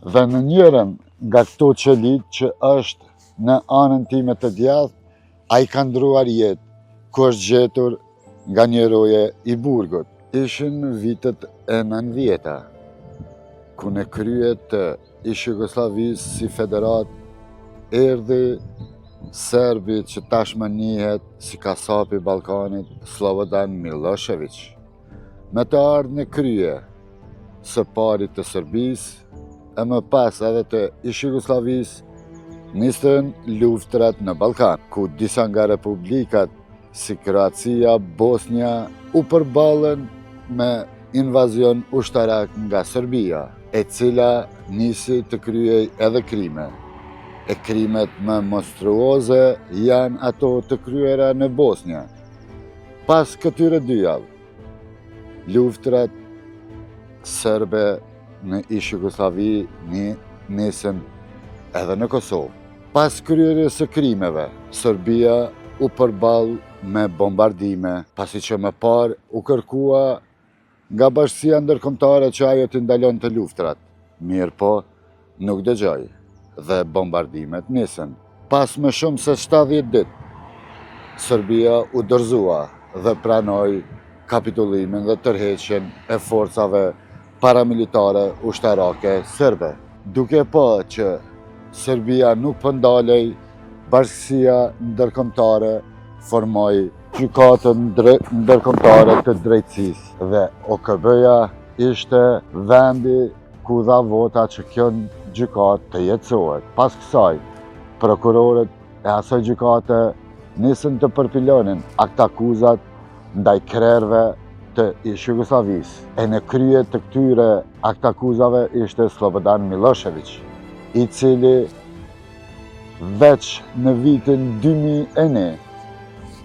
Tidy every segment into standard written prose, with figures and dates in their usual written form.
Dhe në njërën nga këto qelitë që është në anën time të djathtë, ai ka ndruar jetë, ku është gjetur nga një roje i burgut. Ishin vitet e 90-ta, ku në krye të ish-Jugosllavisë si federatë erdhi serbi që tashmë njihet si kasapi i Ballkanit, Slobodan Millosheviq. Me të ardhë në krye së pari të Serbisë, e më pas edhe të ish-Jugosllavisë, nisën luftrat në Ballkan, ku disa nga republikat si Kroacia, Bosnja, u përballën me invazion ushtarak nga Serbia, e cila nisi të kryej edhe krime. E krimet më monstruoze janë ato të kryera në Bosnja. Pas këtyre dy javë, luftrat serbe në ish-Jugosllavi nisën edhe në Kosovë. Pas kryerjes së krimeve, Serbia u përball me bombardime, pasi që më parë u kërkua nga bashkësia ndërkombëtare që ajo t'i ndalonte luftrat. Mirëpo, nuk dëgjoi dhe bombardimet nisën. Pas më shumë se 70 ditë, Serbia u dorëzua dhe pranoi kapitullimin dhe tërheqjen e forcave paramilitare ushtarake serbe. Duke pa që Serbia nuk po ndalej, bashkësia ndërkombëtare formoi Gjykatën Ndërkombëtare të Drejtësisë dhe OKB-ja ishte vendi ku dha vota që kjo gjykatë të jetësohet. Pas kësaj, prokurorët e asaj gjykate nisën të përpilonin aktakuzat ndaj krerëve të ish-Jugosllavisë. E në krye të këtyre aktakuzave ishte Slobodan Millosheviq, i cili veç në vitin 2001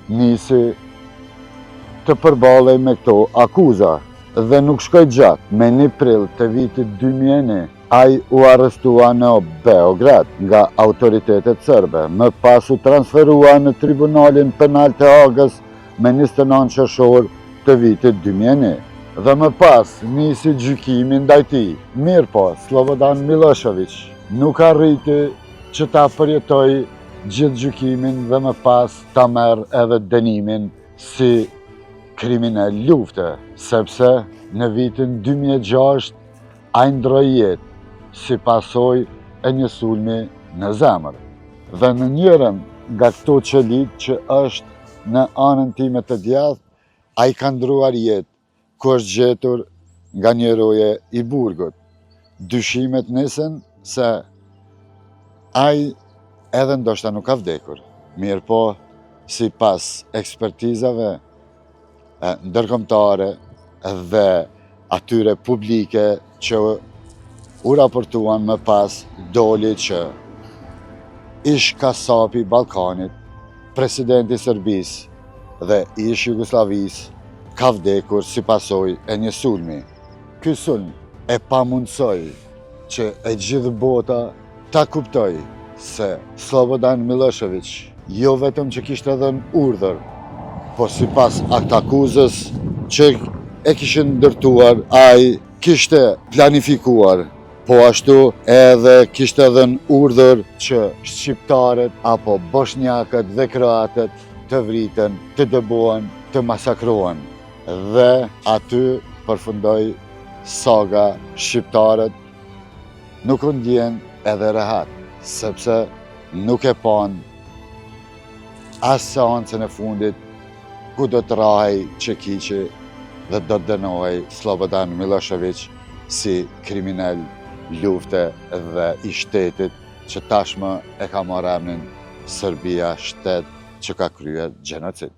nisi të përballej me këto akuza dhe nuk shkoi gjatë. Me 1 prill të vitit 2001, ai u arrestua në Beograd nga autoritetet serbe. Më pas u transferua në Tribunalin Penal të Hagës me 29 qershor të vitit 2001. Dhe më pas nisi gjykimi ndaj tij. Mirëpo, Slobodan Millosheviq nuk arriti që ta përjetojë gjithë gjykimin dhe më pas ta merr edhe dënimin si kriminel lufte, sepse në vitin 2006 ai ndroi jetë si pasojë e një sulmi në zemër. Dhe në njërën nga këto qelitë që është në anën time të djathtë, ai ka ndruar jetë, ku është gjetur nga një roje i burgut. Dyshimet nisën se ai edhe ndoshta nuk ka vdekur. Mirëpo, sipas ekspertizave ndërkombëtare dhe atyre publike që u raportuan më pas doli që ish kasapi i Ballkanit, presidenti i Serbisë dhe ish Jugosllavisë ka vdekur si pasojë e një sulmi. Ky sulm e pamundësoi që e gjithë bota ta kuptojë se Slobodan Millosheviq jo vetëm që kishte dhënë urdhër, po sipas aktakuzës që e kishin ndërtuar, ai kishte planifikuar, po ashtu edhe kishte dhënë urdhër që shqiptarët apo boshnjakët dhe kroatët të vriten, të dëbohen, të masakrohen. Dhe aty përfundoi saga shqiptarët nuk u ndjen edhe rehat, sepse nuk e panë as seancën e fundit ku do të rrahej çekiçi dhe do të dënohej Slobodan Millosheviq si kriminel lufte dhe i shtetit që tashmë e ka marrë emrin Serbia shtet që ka kryer gjenocid.